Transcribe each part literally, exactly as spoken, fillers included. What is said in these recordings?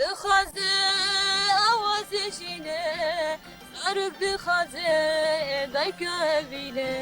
Dixwaze awazê jîne, zarok dixwaze dayka vîne.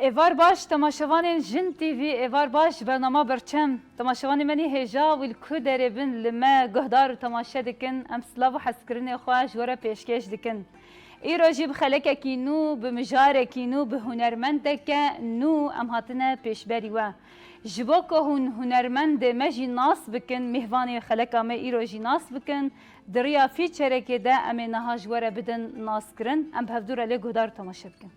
Êvar baş, temaşevanên Jin T V, êvar baş, bernama Berçem. Temaşevanê me nî hêja wî li ku derê bin li me guhdar û temaşe dikin, em silav û hezkirinê xwe ji we re pêşkêş dikin. Îro jî bi xelekekî nû, bi mijarekî nû, bi hunermendeke nû em hatine pêşberî we. Ji bo ku hûn hunermendê me jî nas bikin, mêvanê xeleka me îro jî nas bikin, di riya fîçerekê de em ê niha ji we re bidin naskirin. Em bi hevdû re lê guhdar û temaşe bikin.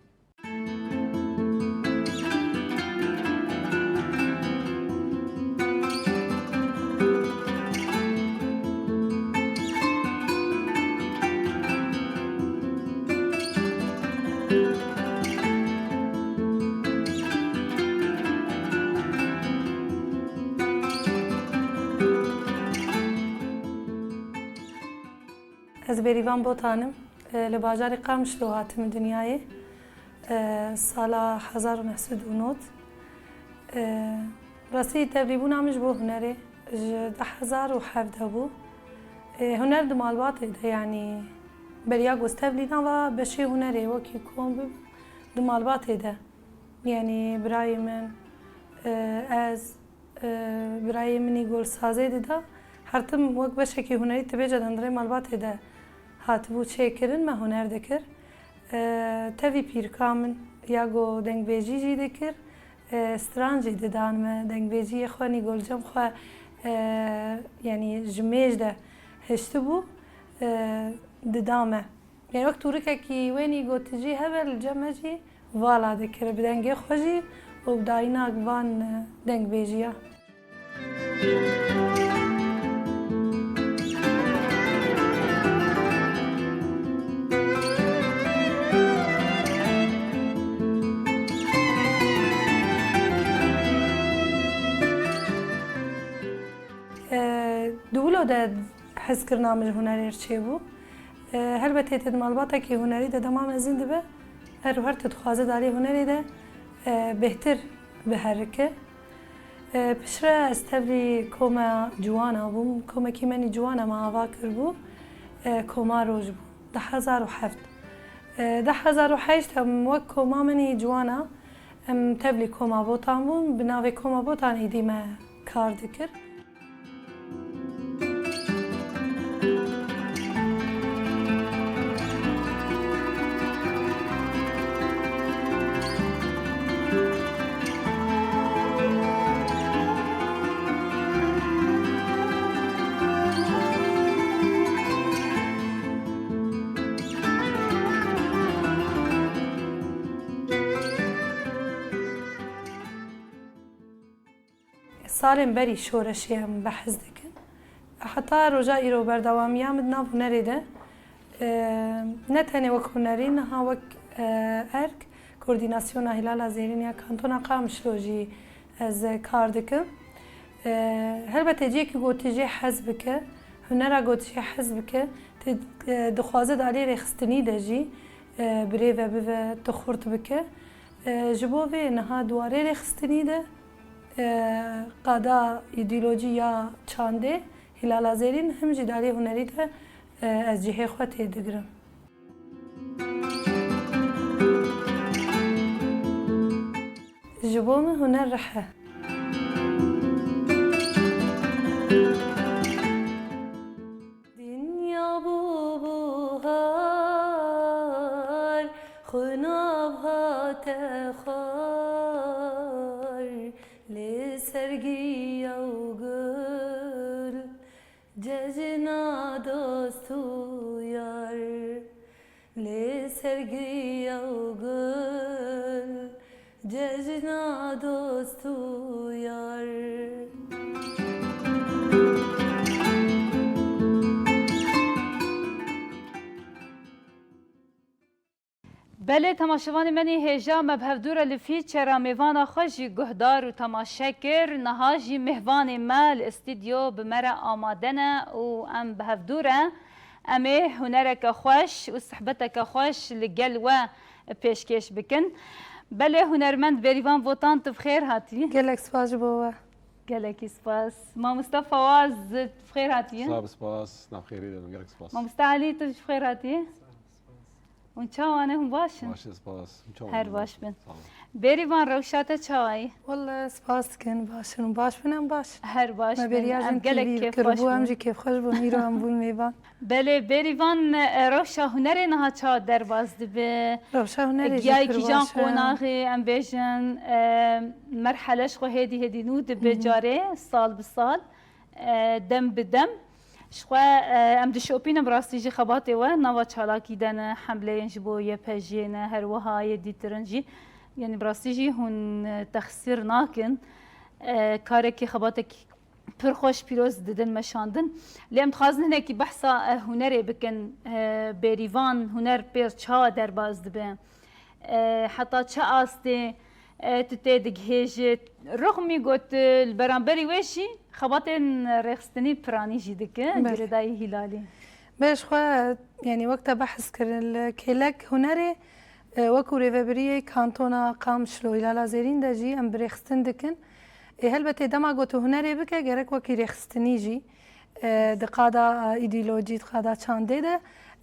Ez Bêrîvan Botan im. E, li bajarê Qamişlo hatime dinyayê. E, sala hezar û neh sed û nod. E, rastî tevlîbûna min ji bo hunerê ji du hezar û hevdeh bû. E, huner di malbatê de, yanî beriya ku ez tevlî nava beşê hunerê wekî kom bibim, di malbatê de. Yanî birayê min, e, ez, e, birayê min î golsazê dida. Her tim wek beşekî hunerî tu bêje di hundirê malbatê de hatibû çêkirin, me huner dikir. E, tevî pîrika min ya go dengbêjî jî dikir, e, stran jî didan me. Dengbêjiyê xwe nî golcem xwe, e, yanî ji mêj de hiştibû, e, dida me. Yanî wek tûrikekî wênî gotijî hebe li cem me jî vala dikir bi dengê xwe jî û bi dayîna van dengbêjiya. Di wilo de hezkirina min ji hunerê re çêbû. E, helbetê tu di malbatekî hunerî de dema mezin dibe, her û her tu dixwaze di alî hunerê de, e, bêhtir biherike. E, piştre ez tevlî koma ciwana bûm. Komekî me nî ciwana me ava kiribû, e, Koma Roj bû. Du hezar û heft. E, du hezar û heşt em wek koma me nî ciwana, em tevlî Koma Botan bûn. Bi navê Koma Botan êdî me kar dikir. Salên berî şoreşê em behs dikin. Heta roja îro berdewamiya min di nav hunerê de, e, ne tenê wek hunerî, niha wek, e, erk, Koordînasyona Hîlala Zêrîn ya Kantona Qamişlo jî ez, e, kar dikim. E, helbetê cihekî ku tu jê hez bike, hunera ku tu jê hez bike, tu, e, dixwaze di aliyê rêxistinî de jî, e, bi rê ve bive, tu xurt bike. E, ji bo vê niha di warê rêxistinî de, e, qada îdeolojî ya çandê Hîlala Zêrîn him jî di aliyê hunerî de, e, ez cihê xwe tê digirim. Ji bo min huner rih e. Dinya bû buhar, xwinav hate xwar, lê ser giya û gul, cejna dost û yar. Lê ser giya û gul, cejna dost û yar. Belê, temaşevanê me nî hêja me bi hevdû re li fîçera mêvana xwe jî guhdar û temaşe kir. Niha jî mêvanê me li stûdyo bi me re amade ne û em bi hevdû re em ê hunereke xweş û sihbeteke xweş li gel we pêşkêş bikin. Belê, hunermend Bêrîvan Botan, tu bi xêr hatî. Gelek spas ji bo we. Gelekî spas. Mamoste Fawaz, tu bi xêr hatî. Sağ ol, spas. Nav xêrê de bin. Gelek spas. Mamoste Elî, tu jî bi xêr hatî. Hûn çawa ne? Hûn baş in? Baş e, spas. Hûn çawa ne? Her baş bin. Sağ ol. Bêrîvan, rewşa te çawa ye? Welle spas dikin, baş in. Baş bin em baş. Her baş bin. Me bêriya jin gelek kêfxweş bû. Em jî kêfxweş bûn. Îro em bûn mêvan. Belê, Bêrîvan, e, rewşa hunerê niha çawa derbas dibe? Rewşa hunerê jî pir baş e. Giya kîjan qonaxê, em bêjin, e, merhele ji xwe hêdî hêdî nû dibe carê, sal bi sal, e, dem bi dem. Ji xwe, e, em dişopînin, bi rastî jî xebatê we nava çalakî de ne, hemleyên ji bo Y P J ne, her wiha yê dîtirin jî. Yanî bi rastî jî hûn, e, texsîr nakin. E, karekî, xebatekî pir xweş pîroz didin meşandin. Lê em dixwazin hinekî behsa, e, hunerê bikin. E, Bêrîvan, huner pê çawa derbas dibe? E, heta çi astê, e, tu tê digihêjî? Rixmî got, li beramberî wê jî xebatên rêxistinî piranî jî dike, Belê. girêdayî Hîlalî. Belê, ji xwe, yanî wek te behs kirin, li kêlek hunerê, e, wekû rêvebiriyê kantona Qamişlo Hîlala Zêrîn de jî em bi rêxistin dikin. Ê, helbetê dema ku tu hunerê bike, gerek wekî rêxistinî jî, e, di qada, e, îdeolojî, di qada çandê de,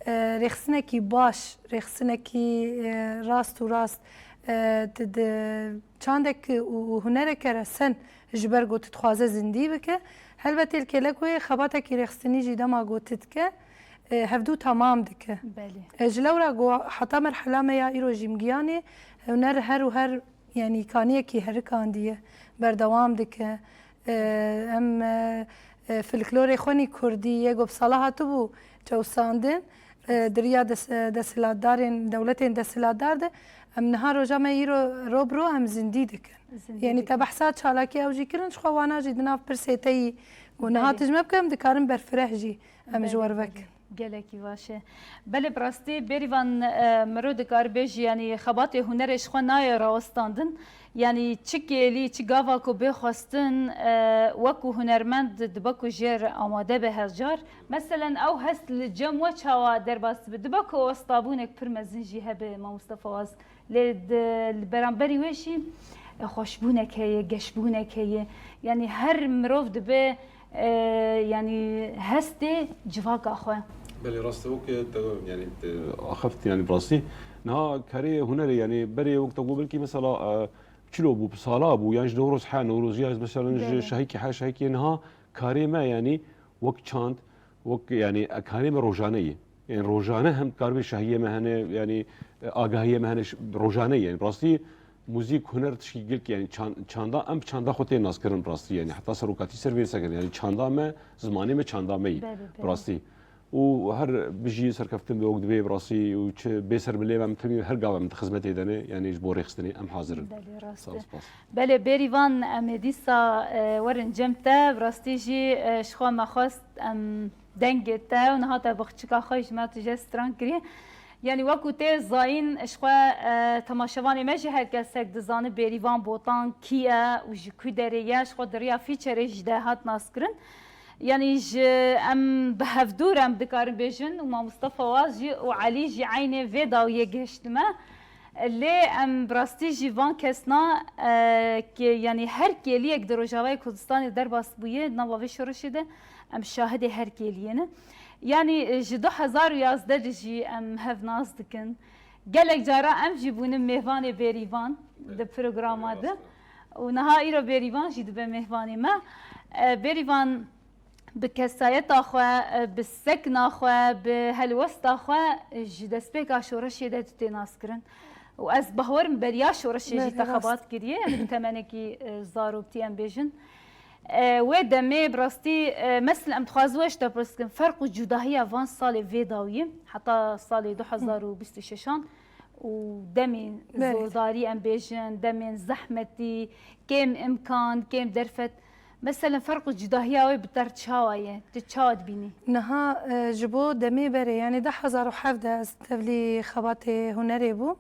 e, rêxistinekî baş, rêxistinekî, e, rast û rast, e, di, di çandek û, û hunereke resen ji ber ku tu dixwaze zindî bike. Helbetê li kêlek wê xebatekî rêxistinî jî dema ku tu dike, e, hevdû temam dike. Belê. E, ji lewra ku heta merhela me ya îro jî em giyanê, huner her û her Yanî kaniyekî herikandiye, berdewam dike. E, em, e, e, folklorê xwe nî kurdî yê ku bi sala hatibû çewsandin, e, di riya des-, e, desthilatdarên, dewletên desthilatdar de, em niha roja me îro ro bi ro em zindî dikin. Zindî Yanî te dikin. behsa çalakî ew jî kirin, ji xwe wana jî di nav pirsê te yî ku niha Belê. tu ji me bike, em dikarin berfireh jî em ji Belê, we re belê. vekin. Gelekî baş e. Belê, bi rastî Bêrîvan, e, mirov dikare bêjî, yanî xebatê hunerê ji xwe nayê rawestandin. Yanî çi kêlî, çi gava ku bê xwestin, e, wekû hunermend dibe ku jê re amade be her car. Meselen, ew hest li cem we çawa derbas dibe? Dibe ku westabûnek pir mezin jî hebe, Mamoste Fawaz. Lê di, li beramberî wê jî, e, xweşbûnek heye, geşbûnek heye. Yanî her mirov dibe, e, yanî hestê civaka xwe. Belê, rast e, weke te, yanî te axeft, yanî bi rastî. Niha karê hunerê, yanî berê wek te got, belkî mesela, e, çilo bû, bi sala bû, yan ji Newroz he, Newroziya, mesela ji Belê. şahîkê he, şahîkê niha karê me, yanî wek çand, wek, yanî, e, karê me rojane ye. Yanî rojane hem karibê şahiyê me hene, yanî, e, agahiyê me hene, ş-, rojane ye. Yanî rastî muzîk, huner tişkî girk, yanî çan-, çanda, em bi çanda xwe tên naskirin bi rastî, yanî heta serokatî ser vê sekirin. Yanî çanda me, zimanê me çanda me ye Belê, bi belê. rastî. Û her bijî serkeftin be wek divê bi rastî û çi bê ser milê me, em timî her gav em di xizmetê de ne, yanî ji bo rêxistinê em hazir in. Belê, rast Sağ ol, e. spas. Belê, Bêrîvan, em ê dîsa, e, werin cem te. Bi rastî jî, e, ji xwe me xwest em dengê te û niha te bi xçika xwe ji me tije stran kiriye. Yanî wekû tê zayîn, ji xwe, e, temaşevanê me jî her kesek dizane Bêrîvan Botan kî ye û ji ku derê ye. Ji xwe di riya fîçerê jî de hat naskirin. Yanî ji em bi hevdû re em dikarin bêjin û Mamoste Fawaz jî û Elî jî eynê vê dawiyê gihiştime. Lê em bi rastî jî van kesna, e, ke, yanî her kêliyek di Rojavayê Kurdistanê derbas bûye, nava vê şoreşê de em şahidê her kêliyê ne. Yanî, e, ji du hezar û yazdeh de jî em hev nas dikin. Gelek cara em jî bûne mêvanê Bêrîvan di programa de. Rast e. Û niha îro Bêrîvan jî dibe mêvanê me. E, Bêrîvan, bi kesayeta xwe, bi sekna xwe, bi helwesta xwe ji destpêka şoreşê de tu tê naskirin. Û ez bawer im beriya şoreşê jî Belê, te rast. xebat kiriye, yanî bi temenekî, e, zaroktiye em bêjin. E, wê demê bi rastî, e, mesela em dixwazin we ji te pirs bikin, ferq û cudahiya van salê vê dawiyê heta salê du hezar û bîst û şeşan û demên Belê. zordarî em bêjin, demên zehmetî, kêm imkan, kêm derfet. Mesela ferq û cudahiya wê bi te re çawa ye? Tu çawa dibînî? Niha, e, ji bo demê berê, yanî du hezar û hevdeh ez tevlî xebatê hunerê bûm.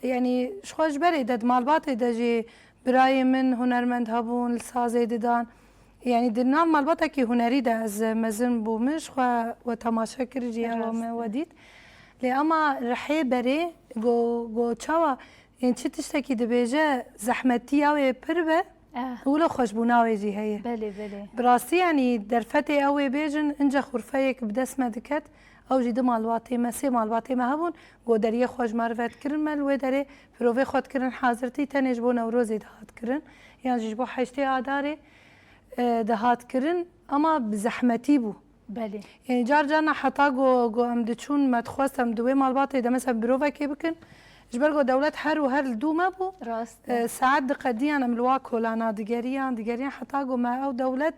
Yanî ji xwe ji berê de di malbatê de jî birayê min hunermend hebûn, li sazê didan. Yanî di nav malbatekî hunerî de ez mezin bûme, ji xwe we temaşe kir jî, ewa me we dît. Lê ema rihê berê go, go çawa, yanî çi tiştekî dibêje, zehmetiya wê pir be, wilo xweşbûna wê jî heye. Belê, belê. Bi rastî, yanî derfetê ew ê bêjin, ince xurfeyek bi dest me diket, ew jî du malbatê me, sê malbatê me hebûn, go deriyê xwe ji me re vedikirin, me li wê derê pirovê xwe dikirin hazirtî, tenê ji bo Newrozê dihat kirin, yan jî ji bo heştê Adarê, e, dihat kirin, ama bi zehmetî bû. Belê. Yanî car carna heta go, go em diçûn, me dixwest em di wê malbatê de mesela mirovekê bikin. Ji ber go dewlet her û her li dû me bû. Rast e. E, saet diqediyan em li wa kolana digeriyan, digeriyan heta go me ew dewlet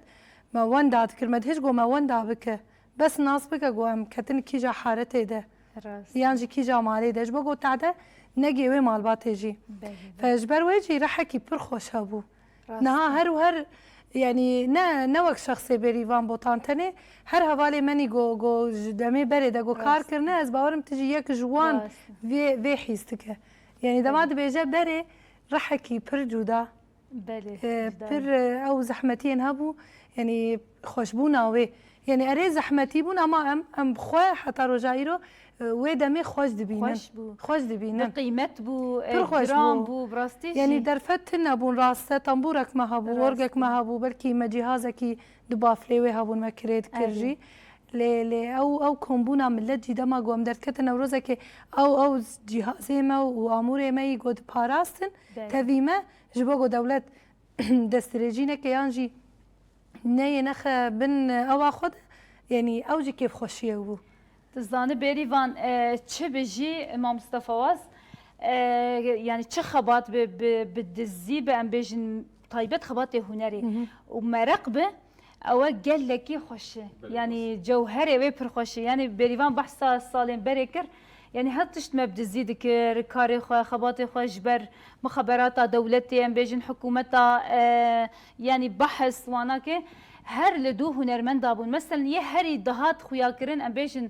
me wenda dikir. Me dihêj go me wenda bike. Bes nas bike go em ketin kîja haretê de. Rast. Yan jî kîja malê de. Ji bo go te de negê wê malbatê jî. Belê, belê. Fe ji ber wê jî rehekî pir xweş hebû. Rast. Niha her û her, yanî ne, ne wek şexsê Bêrîvan Botan tenê, her hevalê menî go, go ji demê berê de go kar kirine, ez bawerim tu jî yek ji wan vê, vê hîs dike. Yanî dema dibêje berê rehekî pir cuda, belê, e, cuda pir, e, ew zehmetiyên hebû, yanî xweşbûna wê. Yanî erê zehmetî bûn, ama em, em bi xwe heta roja îro, e, wê demê xweş dibînin. Xweş bû. Xweş dibînin. Bi qîmet bû, e, pir xweş giran bû. Bû, bi rastî jî. Yanî derfet tune bûn, rast e, tembûrek me hebû, rast, orgek me hebû, belkî me cîhazekî di baflê wê hebûn, me kirê dikir jî. Lê, lê ew, ew kombûna milet jî dema ku em derketin Newrozekê, ew, ew cîhazê me û amûrê me yî ku diparastin, belê, tevî me, ji bo ku dewlet destdirêjî neke yan jî neyê nexe bin ewa xwe de, yanî ew jî kêfxweşiyek bû. Tu zanî Bêrîvan, e, çi bi jî Mam Mustafa Waz, e, yanî çi xebat bi, bi, bi dizî, bi em bêjin taybet xebatê hunerê, hı hı, û meraq bi, ew e gelekî xweş e. Belê. Yanî cewherê wê pir xweş e. Yanî Bêrîvan behsa salên berê kir. Yanî her tişt me bi dizî dikir, karê xwe, xebatê xwe ji ber mixaberata dewletê, em bêjin hikûmeta, e, yanî behs wana ke her li dû hunermenda bûn. Meselen yê herî dihat xuyakirin, em bêjin,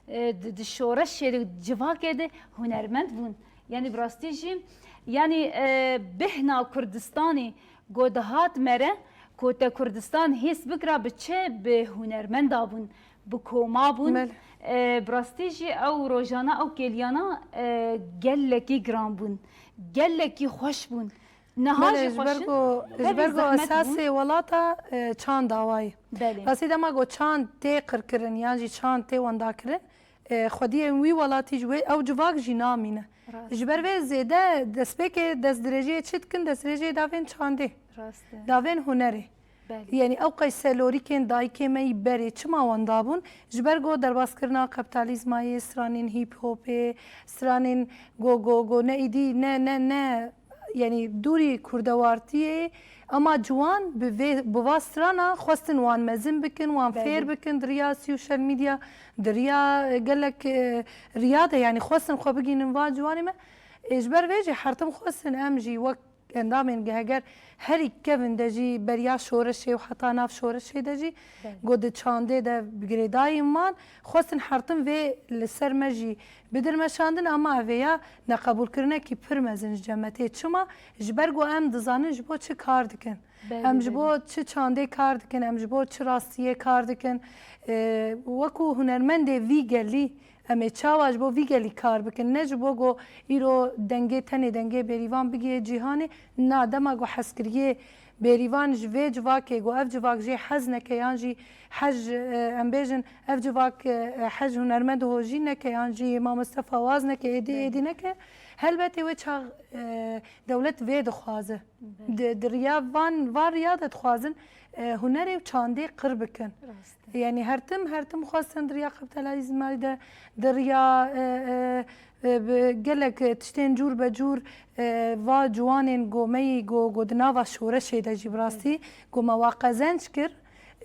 e, di, di şoreşê, di civakê de hunermend bûn. Yanî bi rastî jî, yanî, e, bêhna Kurdistanê ku dihat mere, ku te Kurdistan hîs bikira, bi çi, bi hunermenda bûn, bi koma bûn. Belê. E, bi rastî jî ew rojana, ew kêliyana, e, gelekî giran bûn, gelekî xweş bûn. Niha jî xweş in, belê, ji ber ku, ji ber ku esasê welata, e, çanda wa ye. Belê. Rastî dema ku çand tê qirkirin yan jî çand tê wendakirin, e, xwediyên wî welatî ji wê ew civak jî namîne. Rast. Ji ber vê zêde destpêkê destdirêjiyê çi dikin? Destdirêjiyê davên çandê. Rast e. Davên hunerê. Belê. Yanî ew qey serlorîkên dayikê me yî berê çima wenda bûn? Ji ber go derbaskirina kapitalizmayê, stranên hîp hopê, stranên go, go, go ne îdî, ne, ne, ne, yanî dûrî kurdewartiyê, ama ciwan bi vê, bi va strana xwestin wan mezin bikin, wan, belê, fêr bikin, di riya social media, di riya, e, gelek, e, riya de, yanî xwestin xwe bigînin va ciwanê me. E, ji ber vê jî hertim xwestin em jî wek endamên G H G R herî kevin de jî beriya şoreşê û heta nav şoreşê de jî, belê, ku di çandê de bi girêdayî man, xwestin hertim vê li ser me jî bidirmeşandin, ama ev ê ya neqebûlkirinekî pir mezin ji cem me tê. Çima? Ji ber ku em dizanin ji bo çi kar dikin. Belê, em ji bo, belê, çi çandê kar dikin, em ji bo çi rastiyê kar dikin. E, wekû hunermendê vî gelî, em ê çawa ji bo vî gelî kar bikin? Ne ji bo ku îro dengê, tenê dengê Bêrîvan bigihê cîhanê. Na, dema ku hezkiriyê Bêrîvan ji vê civakê, ku ev civak jê hez neke yan jî hej, e, em bêjin, ev civak, e, hej hunermend hojî neke yan jî mamoste Fawaz neke, êdî, belê, êdî neke, helbetê wê çax, e, dewlet vê dixwaze. Belê. Di, di riya van, van riya de dixwazin, e, hunerê û çandê qir bikin. Rast e. Yanî her tim, her tim xwestin di riya kapitalizmayê de, di riya, e, e, e, bi gelek tiştên cûr be cûr, e, va ciwanên gomeyî go, go di nava şoreşê de jî bi rastî, evet, go me wa qezenc kir.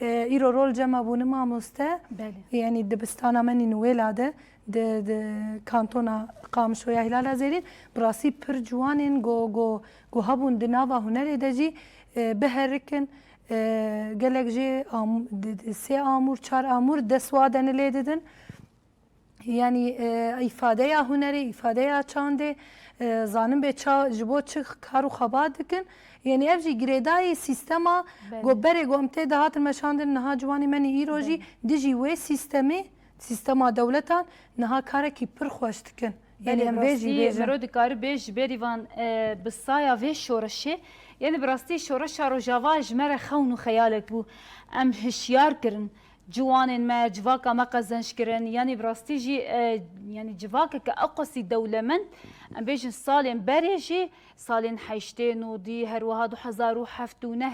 E, îro rol cem me bûne mamoste. Belê. Yanî dibistana me nî Nuwêla de, di, di kantona Qamişlo ya Hîlala Zêrîn, bi rastî pir ciwanên go, go, go hebûn di nava hunerê de jî, e, biherikin, E, gelek jê am-, di, di, sê amûr, çar amûr dest wa de nilê didin. Yanî, e, îfadeya hunerê, îfadeya çandê, e, zanin bê ça, ji bo çi kar û xebat dikin. Yanî ev jî girêdayî sîstema Belê. Ku berê ku em tê de hatin meşandin, niha ciwanê me nî îro jî Belê. Dijî wê sîstemê, sîstema dewletan niha karekî pir xweş dikin. Yanî Belê, em bi vê jî rastî bêjin. Miro dikare bê ji berî van, e, bi saya vê şoreşê, yanî bi rastî şoreşa Rojava ji me re xewn û xeyalek bû. Em hişyar kirin. Ciwanên me, civaka me qezenc kirin. Yanî bi rastî jî, e, yanî civakeke eqasî dewlemend, em bêjin salên berê jî, salên heştê, nodî, her wiha du hezar û heft û neh,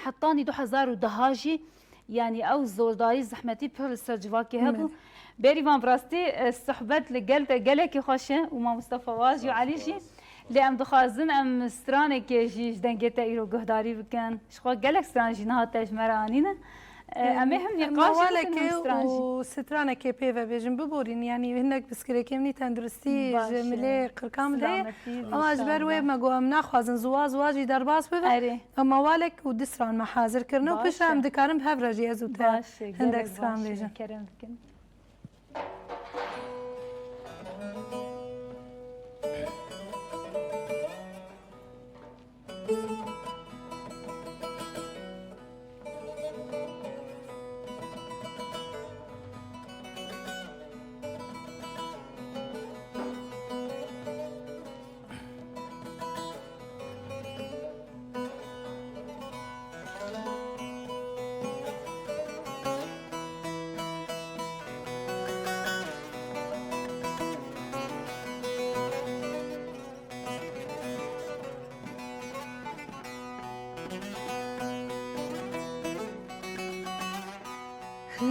hetanî du hezar û deh jî, yanî ew zordarî, zehmetî pir li ser civakê hebû. Belê. Berîvan bi rastî, e, sohbet li gel te gelekî xweş e û mamoste Fawaz jî û Elî jî. Lê em dixwazin em stranekê jî ji dengê te îro guhdarî bikin. Ji xwe gelek stran jî niha te ji me re anîne. E, em ê hem nîqaş bikin, hem stranekê stran jî. Û stranekê pê ve bêjin, biborîn, yanî hinek pirsgirêkê min î tenduristî Baş ji e. Milê qirka min de ye. Selametî, Ama ji ber wê inşallah. Me got em naxwazin ziwa ziwa jî derbas bibe. Erê. Em mawalek û du stran me hazir kirine û Baş piştre e. Em dikarin bi hev re jî ez û te Baş e, hindek gelek stran baş e. Bêjin. Kerem bikin.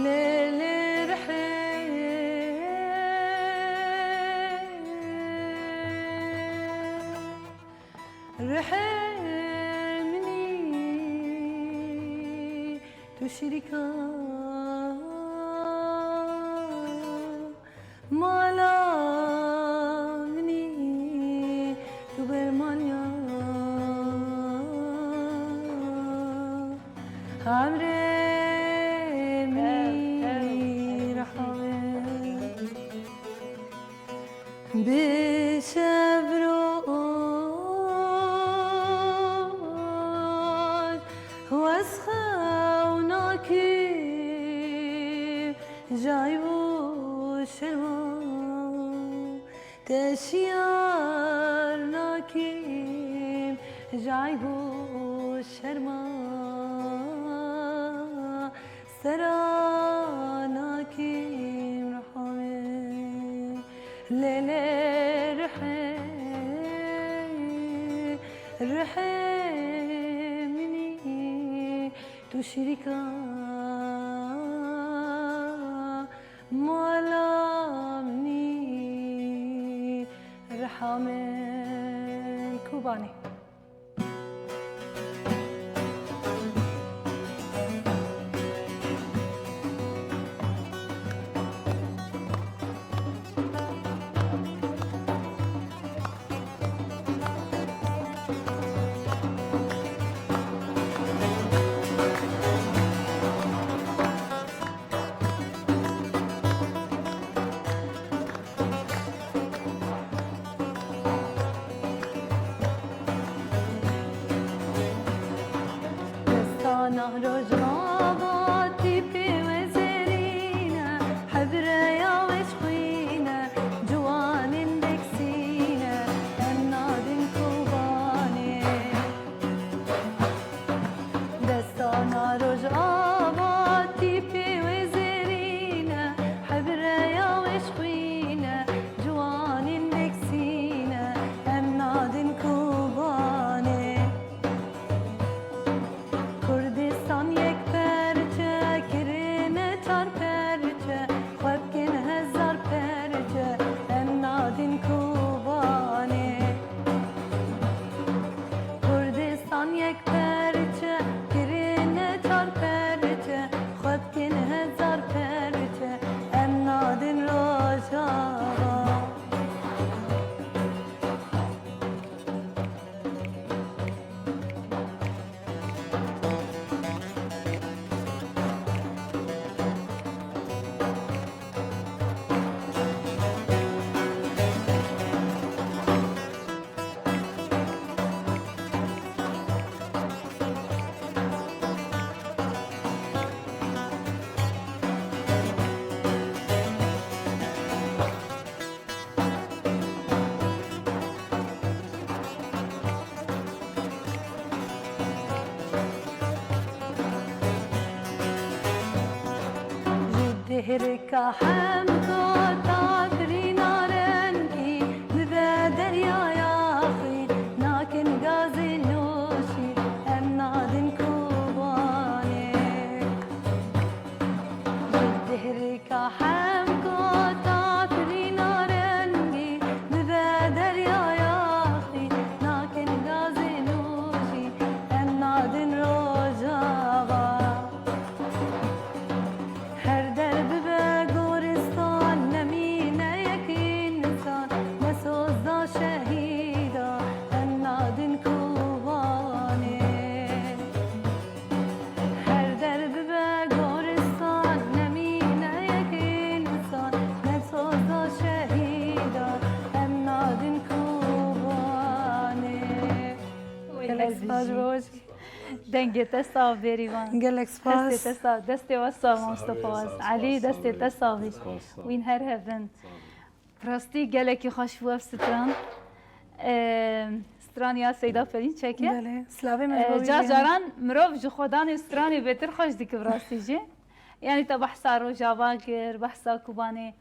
Lê, lê rihê, rihê min î, tu şirîka mala min î, tu bermaniya emrê min î, Reha min. Bi şev roj wez xew nakim, jay û şerma te şiyar nakim, jay û şerma sera nakim, Reha min. Lê, lê rihê, rihê min î, tu şirîka mala min î, Reha min. Kobanê. Şehrika hemko tafrîna rengî, dibe deryaya xwî, nakin gazê noşî, em nadin Kobanê. Ji dehrika hemko tafrîna rengî, dibe deryaya xwî, nakin gazê noşî, em nadin Rojava. Her der bibe goristan, nemîne yek însan, ne soz da şehîda, em nadin Kobanê. Her der bibe goristan, nemîne yek însan, ne soz da şehîda, em nadin Kobanê. Gelek spas ji bo we jî. Dengê te sax, Bêrîvan. Gelek spas. Destê te sax, destê we sax, Mustafa Waz. Elî, destê te sax bî. Wîn her hebin. Bi rastî gelekî xweş bû ev stran. Eee, straniya Seyda Pelînçek e. Belê, silavê me ji bo wî. Car caran mirov ji xwedanê stranê bêtir xweş dike bi rastî jî. Yanî te behsa Rojava kir, behsa Kobanê.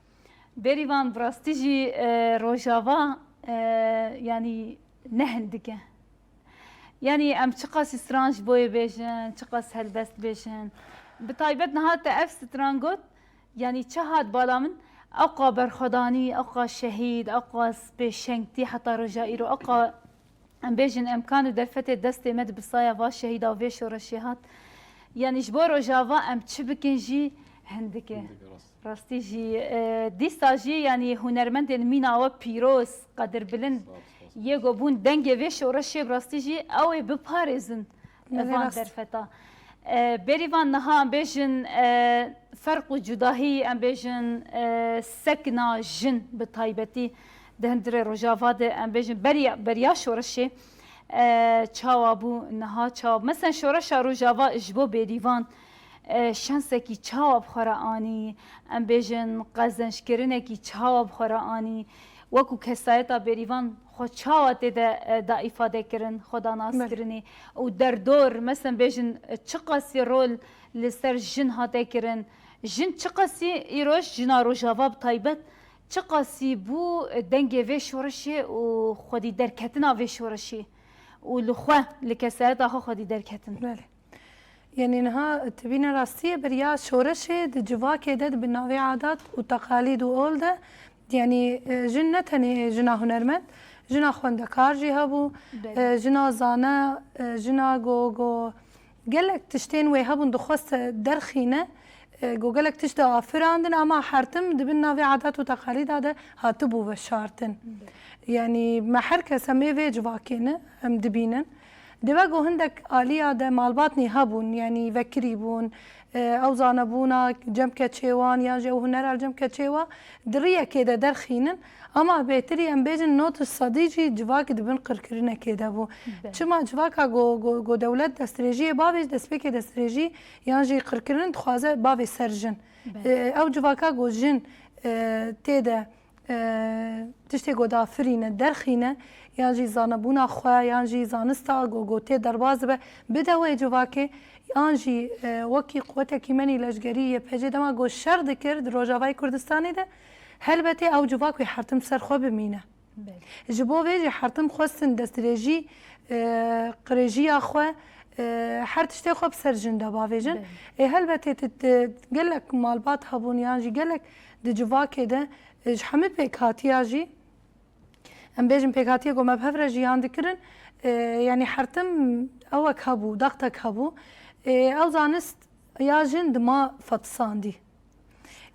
Bêrîvan, bi rastî jî, e, Rojava, e, yanî ne hindik e. Yanî em çiqas stran ji bo yê bêjin, çiqas helbest bêjin. Bi taybet niha te ev stran got, yanî çi hat bala min, ewqa berxwedanî, ewqa şehîd, ewqa pêşengtî heta roja îro, ewqa em bêjin, emkan û derfetê destê me di bi saya va şehîda û vê şoreşê hat. Yanî ji bo Rojava em çi bikin jî hindik e. Hindik e, rast. Rastî jî, e, dîsa jî, yanî hunermendên mîna we pîroz, qedirbilind, spas, spas, yê ku bûn dengê vê şoreşê, bi rastî jî ew ê biparêzin. Belê, van rast. Derfeta. E, Bêrîvan, niha em bêjin, e, ferq û cudahî, em bêjin, e, sekna jin bi taybetî di hundirê Rojava de, em bêjin beriya, beriya şoreşê, e, çawa bû, niha çawa bû? Mesela şoreşa Rojava ji bo Bêrîvan, e, şensekî çawa bi xwe re anî, em bêjin qezençkirinekî çawa bi xwe re anî, wekû kesayeta Bêrîvan xwe çawa tê de, e, da îfade kirin, xwe da nas kirinê û derdor, mesela bêjin, e, çiqasî rol li ser jin hate kirin, jin çiqasî îroj, jina Rojava bi taybet, çiqasî bû, e, dengê vê şoreşê û xwedî derketina vê şoreşê û li xwe, li kesayeta xwe xwedî derketin. Belê. Yanî niha tibîne rastî ye, beriya şoreşê di civakê de, di bi navê adat û teqalîd û ol de, yanî, e, jin ne tenê jina hunermend, jina xwendekar jî hebû, belê, e, jina zane, e, jina go, go gelek tiştên wê hebûn dixwest derxîne, e, go gelek tişt diafirandin, ama her tim di bin navê adat û teqalîda de hatibû veşartin. Belê. Yanî me her kes em ê vê civakê ne, em dibînin. Dê wek ku hindek aliya de malbatnî hebûn, yanî vekirî bûn, e, ew zanebûna cem keçê wan yan jî ew hunera cem keçê wa di riyekê de derxînin. Ama bêtirî em bêjin nod sedî jî civak di bin qirkirinekê de bû. Be. Çima civaka ku, ku, ku dewlet destdirêjiyê bavê, destpêkê destdirêjî yan jî qirkirin dixwaze bavê ser jin. Be. E, ew civaka ku jin, e, tê de e, tiştê ku dafirîne, derxîne, yan jî zanebûna xwe, yan jî zanista ku, ku tê derbas dibe, bide wê civakê, yan jî, e, wekî quwetekî menî leşgerî Y P G dema ku şer dikir di Rojavayê Kurdistanê de, helbetê ew civak wê her tim ser xwe bimîne. Belê. Ji bo vê jî her tim xwestin destdirêjî, e, qirêjiya xwe, e, her tiştê xwe bi ser jin de bavêjin. Belê. Ê helbetê tu, tu gelek malbat hebûn yan jî gelek di civakê de, e, ji hemî pêkhatiya jî, em bêjin pêkhatiya ku me bi hev re jiyan dikirin, e, yanî her tim ewek hebû, daxtek hebû. E, ew zanist ya jin dima fetisandî.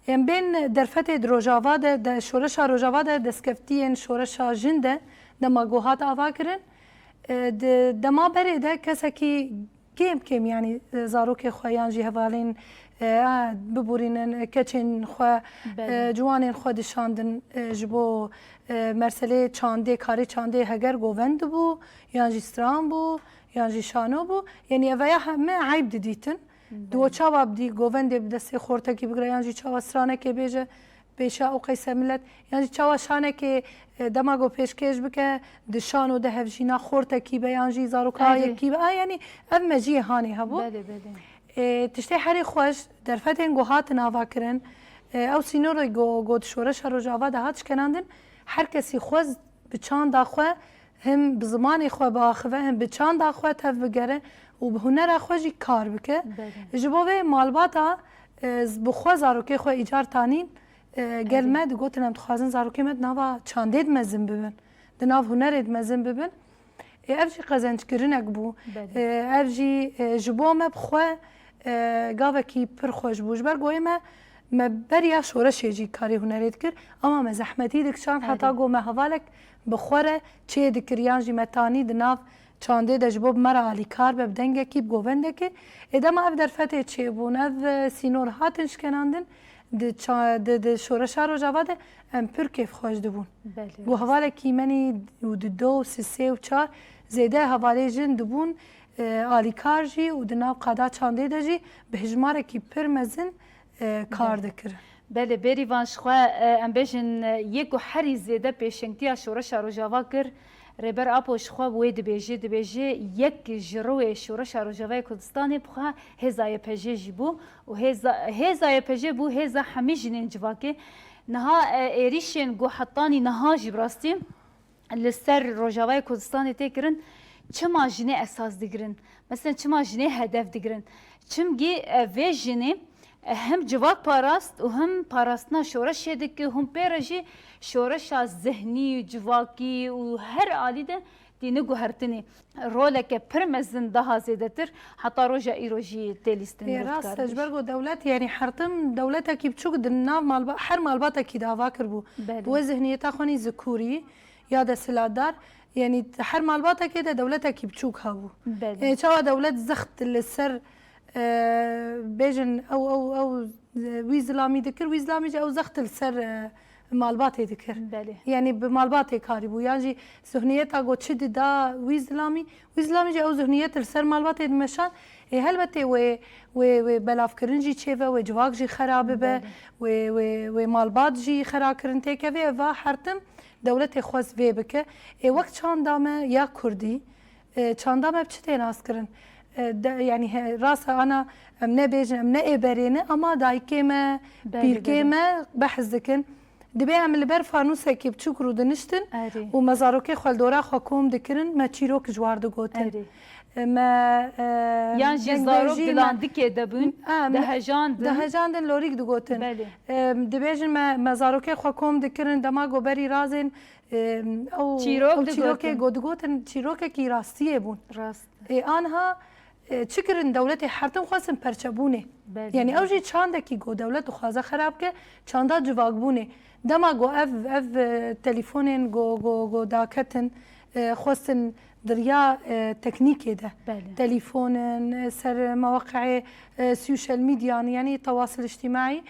Em bên derfetê di Rojava de, de şoreşa Rojava de destkeftiyên şoreşa jin de dema ku hat ava kirin, e, di dema berê de kesekî kêm kêm, yanî, e, zarokê xwe yan jî hevalên, e, a, biborînin, e, keçên xwe, Belê. e, ciwanên xwe dişandin, e, ji bo, e, merselê çandê, karê çandê heger govend bû, yan jî stran bû, yan jî şano bû. Yanî ev ya heme eyb didîtin. Belê. Diwo çawa bidî govendê bi destê xortekî bigire, yan jî çawa stranekê bêje, pêşa ew qeyse milet, yan jî çawa şanekê, e, dema ku pêşkêş bike, di şano de hevjîna xortekî be, yan jî zaroka Erê. yekî be. A, yanî ev mejiyê hanê hebû. Belê, belê. E, tiştê herî xweş, derfetên ku hatin avakirin, E, ew sînorê go, go di şoreşa Rojava de hat şkenandin, her kesî xwest bi çanda xwe, him bi zimanê xwe biaxive, him bi çanda xwe tev bigere û bi hunera xwe jî kar bike. Belê. Ji bo vê malbata, e, z-, bi xwe zarokê xwe îcar tanîn, e, gel Erê. me digotin, em dixwazin zarokê me di nava çandê de mezin bibin, di nav hunerê de mezin bibin. Ê, ev jî qezenckirinek bû. Belê. Ê, ev jî, e, ji bo me bi xwe, e, gavekî pir xweş bû. Ji ber ku ê me, me beriya şoreşê jî karê hunerê dikir, ama me zehmetî dikişand heta Erê. ku me hevalek bi xwe re çê dikir, yan jî me tanî di nav çandê de ji bo bi me re alîkar be, bi dengekî, bi govendekî. Ê, dema ev derfetê çêbûn, ev, e, sînor hatin şkenandin, di ça-, di, di şoreşa Rojava de em pir kêfxweş dibûn. Belê, Ku rast. hevalekî menî û di do û sisê û çar zêde hevalê jin dibûn, e, alîkar jî û di nav qada çandê de jî bi hijmarekî pir mezin, e, kar Belê. dikirin. Belê, Bêrîvan ji xwe, e, em bêjin, e, yê ku herî zêde pêşengtiya şoreşa Rojava kir, Rêber Apo ji xwe wê dibêje, dibêje yek ji rûyê şoreşa Rojavayê Kurdistanê bi xwe hêza Y P J jî bû û hêza, hêza Y P J bû hêza hemî jinên civakê. Niha, e, êrîşên ku hetanî niha jî bi rastî li ser Rojavayê Kurdistanê tê kirin, çima jinê esas digirin? Mesela çima jinê hedef digirin? Çimkî, e, vê jinê, e, hem civak parast û hem parastina şoreşê dike, hûn pê re jî şoreşa zihnî, civakî û her alî de tîne guhertinê. Roleke pir mezin daha zêdetir heta roja îro jî tê lîstin Ê, rast e, ji ber ku dewlet, yanî hertim dewletekî biçûk di nav malba-, her malbatekî de ava kiribû. Belê. Wê zihniyeta xwe nî zikurî ya desthilatdar, yanî her malbatekê de dewletekî biçûk hebû. Belê. Yanî çawa dewlet zext li ser, e, bêjin ew, ew, ew, e, wî zilamî dikir, wî zilamî jî ew zext li ser, e, malbatê dikir. Belê. Yanî bi malbatê karî bû. Yan jî zihniyeta ku çi dida wî zilamî, wî zilamî jî ew zihniyet li ser malbatê dimeşand. Ê, helbetê wê, wê, wê belavkirin jî çêve, wê civak jî xera bibe, Belê. wê, wê, wê malbat jî xera kirin têkeve, eva hertim dewletê xwest vê bike. Ê, wek çanda me ya kurdî, e, çanda me bi çi tê naskirin? E, de, yanî he, rast e, ana em nebêjin, em ne êberê ne, ama dayikê me, Belê, pîrkê belê. me behs dikin. Dibê em li ber fanûsekê biçûk rûdiniştin Erê. û me zarokê xwe li dora xwe kom dikirin, me çîrok ji war digotin. Erê. E, me, e, Yan jî dengdêjî zarok me, dilandikê de bûn, a, me, dihejandin. dihejandin, lorîk digotin. Belê. E, dibêjin me, me zarokê xwe kom dikirin, dema ku berî razên, e, ew, Çîrok ew çîrokê digotin. ku digotin, çîrokekî rastiyê bûn. Rast. Ê, anha, e, çi kirin dewletê hertim xwestin perçebûnê. Belê. Yanî ew jî çandekî ku dewlet dixwaze xera bike, çanda civakbûnê. Dema ku ev, ev, e, telefonên ku, ku, ku daketin, e, xwestin di riya, e, teknîkê de. Belê. Telefonin, e, ser meweqeyê, e, sosyal medyan, yanî tewasil îctimaî.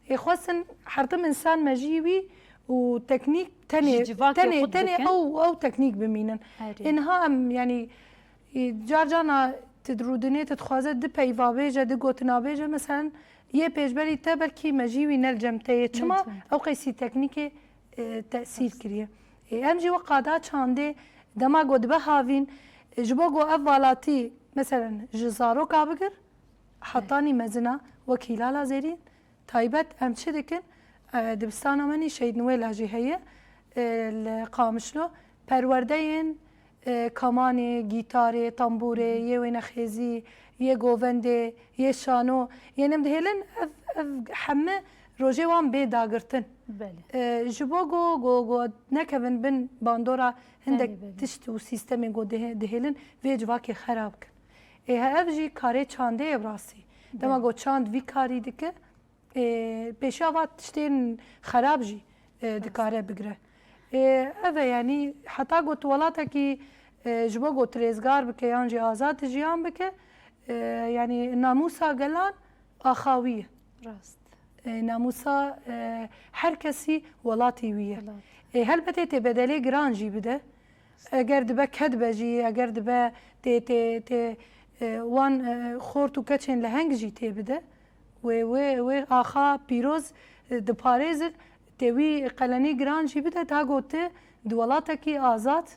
Ê, xwestin hertim însan mejî wî û teknîk tenê, Ji civakê tenê, xwe tenê dikin. ew, ew teknîk bimînin. Erê. Ê, niha em, yanî, Î, car carna tu dirûdinê, tu dixwaze du peyva bêje, du gotina bêje, meselen, yê pêşberî te belkî mejî wî ne li cem te yê. Çima? Ne li cem te. Ew qeysî teknîkê, e, tesîr Rast. kiriye. E, em jî wek qada çandê dema ku dibe havîn, e, ji bo ku ev valatî, meselen, ji zaroka bigir, hetanî mezina, wek Hîlala Zêrîn, Taybet em çi dikin? E, dibistana me nî Şehîd Nuwêla jî heye, e, li Qamişlo. Perwerdeyên, e, kamanê, gîtarê, tambûrê, yê wênexêzî, yê govendê, yê şano. Yên em dihêlin ev, ev heme rojê wan bê dagirtin. Belê. E, ji bo go, go, go nekevin bin bandora hindek Belê, belê. tişt û sîstemên go dihê-, dihêlin vê civakê xera bikin. Ê, he, ev jî karê çandê ye bi rastî. Dema Belê. go çand vî karî dike, Ê, pêşiya va tiştên xerab jî, e, dikare bigire. Ê, ev e, yanî heta got welatekî, e, ji bo got rêzgar bike yan jî azad jiyan bike, e, yanî namûsa gelan axawî ye. Rast. E, namûsa, e, her kesî welatî wî ye. Welat. E, helbetê tê bedelê giran jî bide. Eger dibe ked be jî, eger dibe tê, tê, tê, e, wan, e, xort û keçên leheng jî tê bide, wê, wê, wê axa pîroz, e, diparêzin, tê wî qelenî giran jî bide, ta got tu di welatekî azad,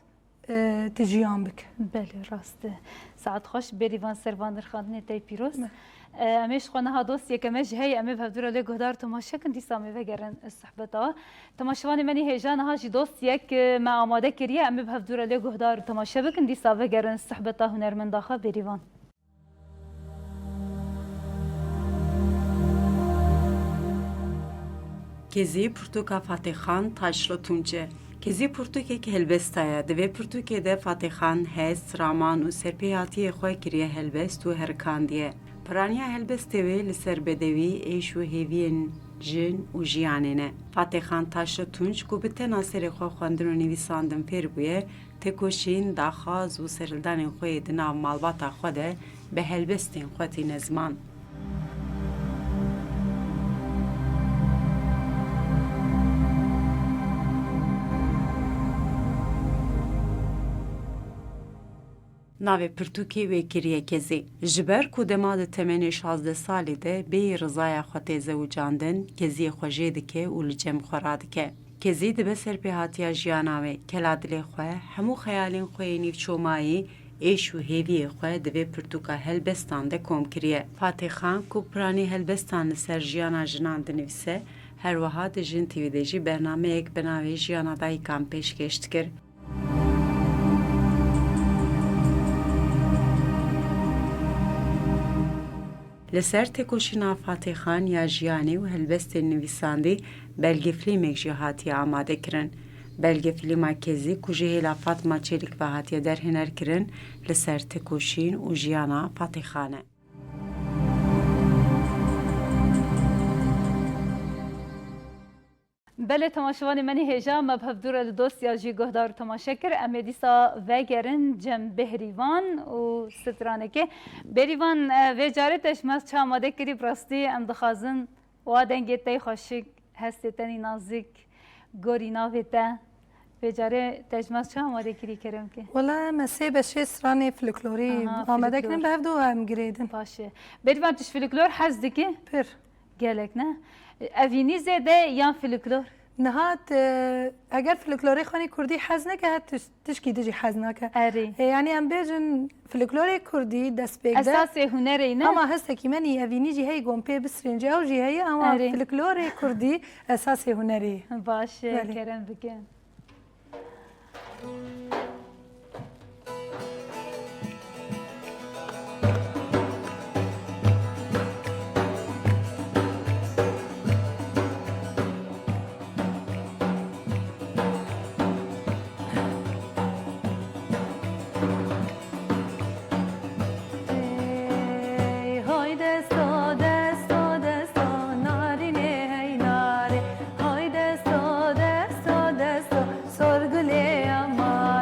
e, tu jiyan bike. Belê, rast e. Saet xweş, Bêrîvan ser van nirxandinê te yê pîroz. Me. E, em ê ji xwe niha dosyeke me jî heye, em ê bi hevdû re lê guhdar û temaşe kin, dîsa em ê vegerin sohbeta. Temaşevanê me nî hêja niha jî dosyek, e, me amade kiriye, em ê bi hevdû re lê guhdar û temaşe bikin, dîsa vegerin sohbeta hunermenda xwe Bêrîvan. Kezî pirtûka Fatê Xan Taşlı Tunç e. Kezî pirtûkek helbesta ye. Di vê pirtûkê de Fatê Xan hest, raman û serpêhatiyê xwe kiriye helbest û herikandiye. Piraniya helbestê wê li ser bedewî, êş û hêviyên jin û jiyanê ne. Fatê Xan Taşlı Tunç ku bi tena serê xwe xwendin û nivîsandin fêr bûye, têkoşîn, daxwaz û serhildanên xwe yê di nav malbata xwe de bi helbestên xwe tîne ziman. Navê pirtûkê wê kiriye Kezî. Ji ber ku dema di temenê şazdeh salî de bêyî rizaya xwe tê zewicandin, Keziyê xwe jê dike û li cem xwe radike. Kezî dibe serpêhatiya jiyana wê, kela dilê xwe, hemû xeyalên xwe yê nîvçomayî, êş û hêviyê xwe di vê pirtûka helbestan de kom kiriye. Fatê Xan ku piranî helbestan li ser jiyana jinan dinivîse, her wiha di Jin T V de jî bernameyek bi navê Jiyana Dayikan pêşkêş dikir. Li ser têkoşîna Fatê Xan ya jiyanê û helbestên nivîsandî belgefîlmek jî hatiye amadekirin. Belgefîlma Kezî ku ji hêla Fatma Çelik ve hatiye derhênerkirin, li ser têkoşîn û jiyana Fatê Xan e. Belê, temaşevanê me nî hêja, me bi hevdû re li dosya jî guhdar û temaşe kir. Em ê dîsa vegerin cem Behrîvan û stranekê. Behrîvan, e, vê carê te ji me çi amade kirî, bi rastî em dixwazin wa dengê te yê xweşik, hestê te nî nazik, gorî navê te. Vê carê te ji me çi amade kirî, kerem ke? Wela me sê beşê stranê folklorî Aha, amade kirin, folklor. Bi hevdû em girêdin. Baş e. Behrîvan, tu ji folklor hez dikî? Pir. Gelek ne? Evînî zêde yan folklor? Niha, e, eger folklorê xwe nî kurdî hez neke, her tiş-, tişkî dijî hez nake. Erê. E, yanî em bêjin folklorê kurdî destpêk de. Esasê hunerê ne? Hema hestekî me nî evînî jî heye ku em pê bisirênce ew jî heye, ama Erê. Folklorê kurdî esasê hunerê ye. Baş e, Belê. Kerem bikin. Ey, hay desto, desto, desto, narînê hey narê. Hay desto, desto, desto, sorgulê ama.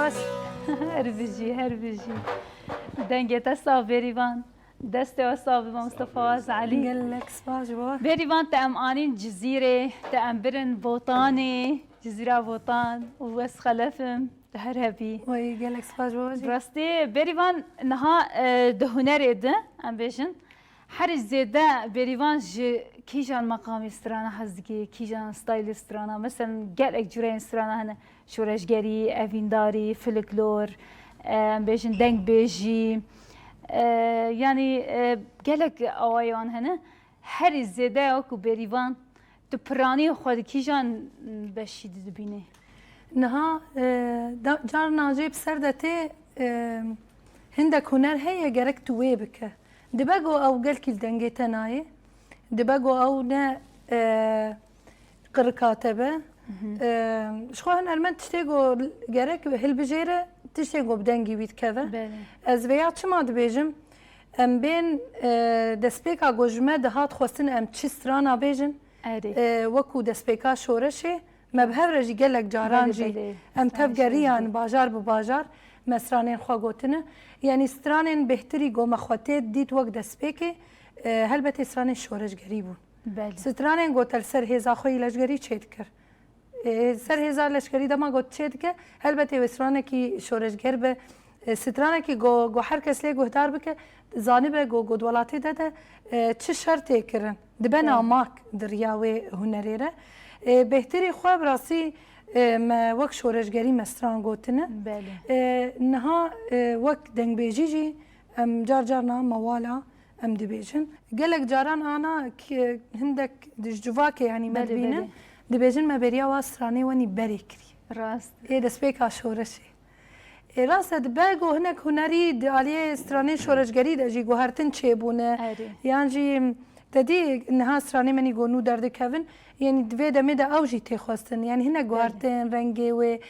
Her bijî, her bijî. Dengê te sax Bêrîvan. Destê we sax bibe Mustafa Waz Elî. Gelek spas ji bo. Bêrîvan, te em anîn Cizîrê, te em birin Botanê, Cizîra Botan û ez xelef im, tu her hebî. Wey, gelek spas ji bo jî. Bi rastî Bêrîvan niha, e, di hunerê de em bêjin. Herî zêde Bêrîvan ji kîjan meqamê strana hez dike, kîjan stylê strana? Meselen gelek cureyên strana hene. Şoreşgerî, evîndarî, folklor, e, em bêjin dengbêjî, e, yanî, e, gelek awayê wan hene. Herî zêde ya ku Bêrîvan tu piranî xwe di kîjan beşî de dibînî? Niha, e, da, carna jê bi ser de tê, e, hindek huner heye gerek tu wê bike. Dibe ku ew gelkî li dengê te nayê. Dibe ku ew ne, e, qirika te be. Hı hı. E, ji xwe hunermend tiştê ku gerek hilbijêre, tiştê ku bi dengî wî dikeve. Belê. Ez vêya çima dibêjim? Em bên, e, destpêka ku ji me dihat xwestin em çi strana bêjin? Erê. E, wekû destpêka şoreşê, me bi hev re jî gelek caran Belê, jî belê. em tev Stranê geriyan şoreşê. Bajar bi bajar me stranên xwe gotine. Yanî stranên bêhtirî ku me xwe tê dît wek destpêkê, e, helbetê stranên şoreşgerî bûn. Belê. Stranên ku te li ser hêza xwe yî leşgerî çêdikir. E, ser hêza leşkerî dema ku çêdike, helbetê wê stranekî şoreşger be. E, stranekî ku, ku her kes lê guhdar bike, zanibe ku, ku di welatê de de, e, çi şer tê kirin. Dibe Belê. Namak di riya wê hunerê re. E, bêhtirî xwe bi rastî, e, me wek şoreşgerî me stran gotine. Belê. E, niha, e, wek dengbêjî jî em car carna mewala em dibêjin. Gelek caran ana ki hindek ji civakê, yanî me Belê, dibînin, belê. Dibêjin me beriya wa stranê wenî berê kirî. Rast. Ê destpêka şoreşê. Ê rast e, dibe ku hinek hunerî di aliyê stranên şoreşgerî de jî guhertin çêbûne. Erê. Yan jî te dî niha stranê me nî ku nû derdikevin, yanî di vê demê de ew jî tê xwestin. Yanî hinek Belê. Guhertin, rengê wê,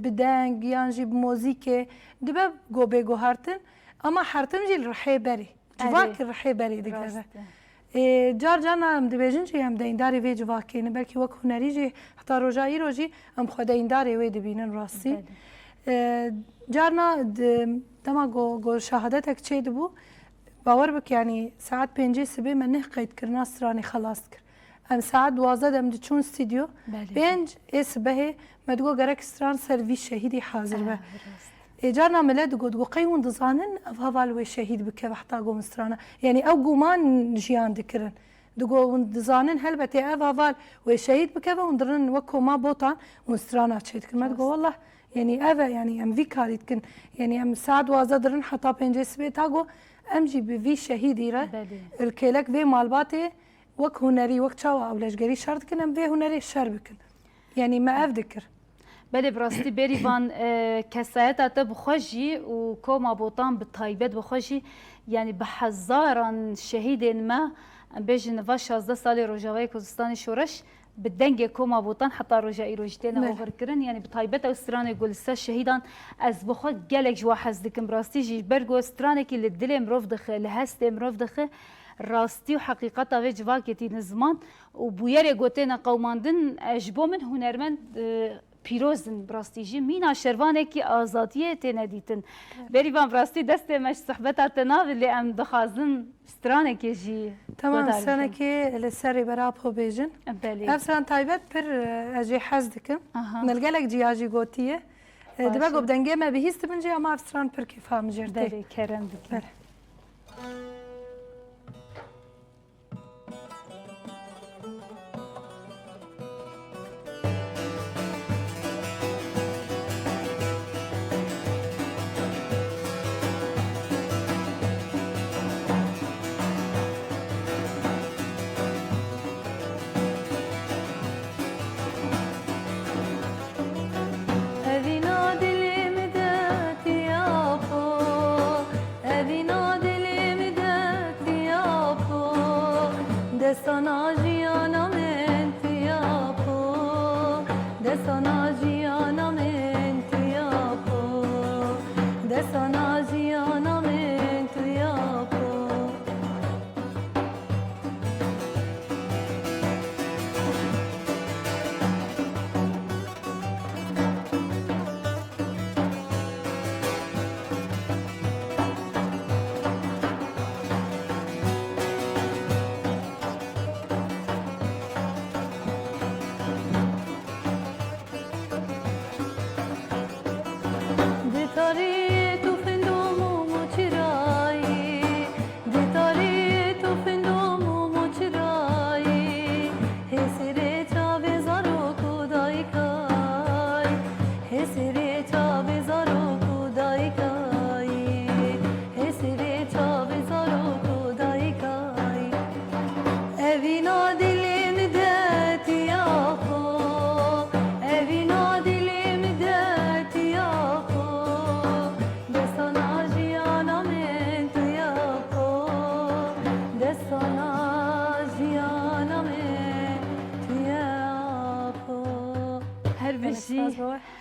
bi deng, yan jî bi mozîkê. Dibe ku bê guhertin, ama hertim jî li rihê berê. Civak Erê. Rihê berê digere. Rast e. Ê, car carna em dibêjin jî em deyndarê vê civakê ne. Belkî wek hunerî jî heta roja îro jî em xwe deyndarê wê dibînin rastî. Belê. Ê, carna di, dema go, go şehadetek çê dibû, bawer bike, yanî saet pêncê sibê me neh qeyd kirina stranê xelas dikir. Em saet duwazdeh de em diçûn stûdyo. Belê. Pênc ê sibehê me digot gerek stran ser vî şehîdî hazir be. Ah, rast. Ê, carna millet digot, digot, qey hûn dizanin ev heval wê şehîd bikeve heta go min strana. Yanî ew guman jiyan dikirin. Digot, hûn dizanin helbetê ev heval wê şehîd bikeve, hûn dirin wek koma Botan hûn strana çêdikin. Me digot, Rast. Wallah, yanî ev e, yanî em vî karî dikin. Yanî em saet duwazdeh dirin heta pêncê sibê ta go em jî bi vî şehîdî re Belê. Li kêlek vê malbatê wek hunerî, wek çawa ew leşgerî şer dikin, em vê hunerê şer bikin. Yanî me ev dikir. Belê, bi rastî Bêrîvan, e, kesayeta te bi xwe jî û koma Botan bi taybet bi xwe jî, yanî bi hezaran şehîdên me, em bêjin niva şazdeh salê Rojavayê Kurdistanê şoreş, bi dengê koma Botan heta roja îro jî têne Belê. Oxirkirin. Yanî bi taybet ew stranê ku li ser şehîdan ez bi xwe gelek ji we hez dikim. Bi rastî jî ber ku stranekî li dilê mirov dixe, li hestê mirov dixe, rastî û heqîqeta vê civakê tîne ziman û bûyerê ku têne qewimandin, e, ji bo min hunermend, e, pîroz in bi rastî jî. Mîna şervanekî azadiyê têne dîtin. Evet. Bêrîvan, bi rastî destê me ji sohbeta te nabe, lê em dixwazin stranekê jî Tamam, guhdar bikin. Stranekê li ser Rêber Apo bêjin. Belê. Ev stran taybet pir, e, ez jê hez dikim. Aha. Min li gelek ciya jî gotiye. E, Baş dibe e. Ku bi dengê me bihîstibin jî, ama ev stran pir kêfa min jê re tê. Belê, kerem dikim. Belê. Evîna dilê min de tiya xwe, evîna dilê min de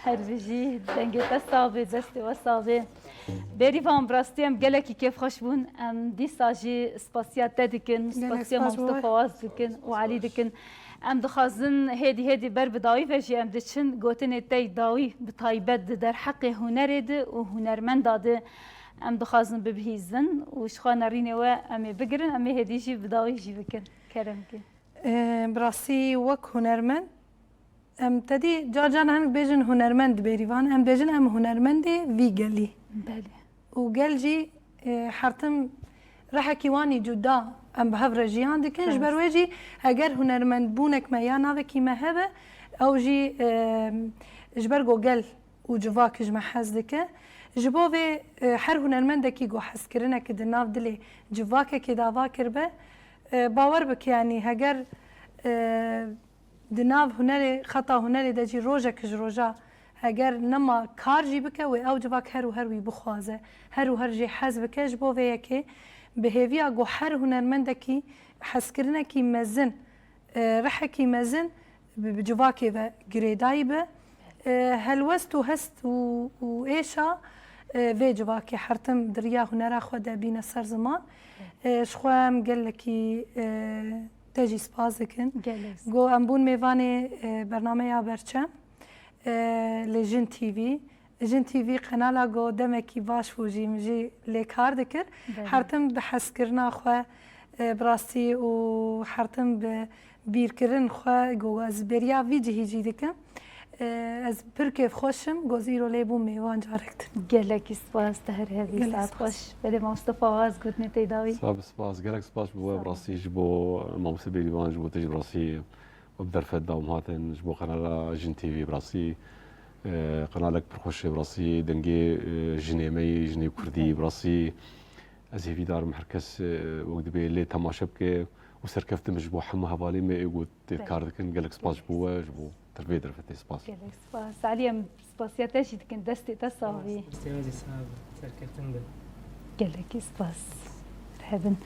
Her bijî, dengê te sax bê, destê we sax bê. Bêrîvan, bi rastî em gelekî kêfxweş bûn. Em dîsa jî spasiya te dikin, Gelek spasiya spas Mamoste bû. Fawaz dikin û Elî dikin. Em dixwazin hêdî hêdî ber bi dawî ve jî em diçin. Gotinê te yî dawî bi taybet di derheqê hunerê de û hunermenda de em dixwazin bibihîzin û ji xwe nerînê we em ê bigirin, em ê hêdî jî bi dawî jî bikin. Kerem ke. Ee, bi rastî wek hunermend, em tedî car caran hinek bêjin hunermend di Bêrîvan, em bêjin em hunermendê vî gelî. Belê. Û gel jî, e, hertim rehekî wan î cuda em bi hev re jiyan dikin. Ji ber Rast. Wê jî heger hunermendbûnek me ya navekî me hebe, ew jî, e, ji ber ku gel û civak ji me hez dike. Ji bo vê, e, her hunermendekî ku hezkirinekê di nav dilê civakekê de ava kiribe, e, bawer bike, yanî heger, e, di nav hunerê, xeta hunerê de jî rojek ji roja heger nema kar jî bike, wê ew civak her û her wî bixwaze, her û her jê hez bike. Ji bo vê yekê bi hêviya ku her hunermendekî hezkirinekî mezin, e, rihekî mezin bi, bi civakê ve girêdayî be. E, helwest û hest û, û êşa, e, vê civakê hertim di riya hunera xwe de bîne ser ziman. E, ji xwe em gelekî, e, te jî spas dikin. Gelek. Go em bûn mêvanê, e, bernameya Berçem, e, li Jin T V. Jin T V qenala ku demekî baş bû jî, min jî lê kar dikir. Belê. Hertim bi hezkirina xwe, e, bi rastî û hertim bi bîrkirin xwe ku ez bêriya vî cihî jî dikim. E, ez pir kêfxweş im ku ez îro lê bûm mêvan carek din. Gelekî spas, te her hebî, Gelek saet spas. Xweş. Belê, Mamoste Fawaz, gotinê te yî dawî. Spas, spas, gelek spas ji bo we, Sağ ol. Bi rastî ji bo Mamoste Bêrîvan, ji bo te jî bi rastî we bi derfet dawam hatin, ji bo qenala Jin T V bi rastî, e, qenalek pir xweş e bi rastî, dengê, e, jinê me yî, jinê kurdî bi rastî. Ez hêvîdar im her kes, e, wek dibê lê temaşe bike û serkeftin be ji bo hemû hevalên me ê ku tê Belê. Kar dikin. Gelek spas ji bo we, ji bo te vê derfetê spas. Gelek spas. Elî, em spasiya te jî dikin, destê te sax bî. Spas, spas, spas, spas, serkeftin be. Gelekî spas. Hebin.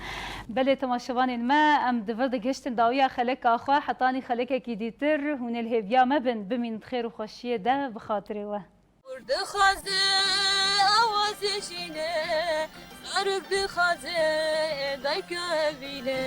Belê temaşevanên me, em di vir de gihiştin dawiya xeleka xwe, hetanî xelekekî dîtir, hûn ê li hêviya me bin, bimînin di xêr û xweşiyê de, bi xatirê we. Kur dixwaze awazê jîne, zarok dixwaze dayka vîle.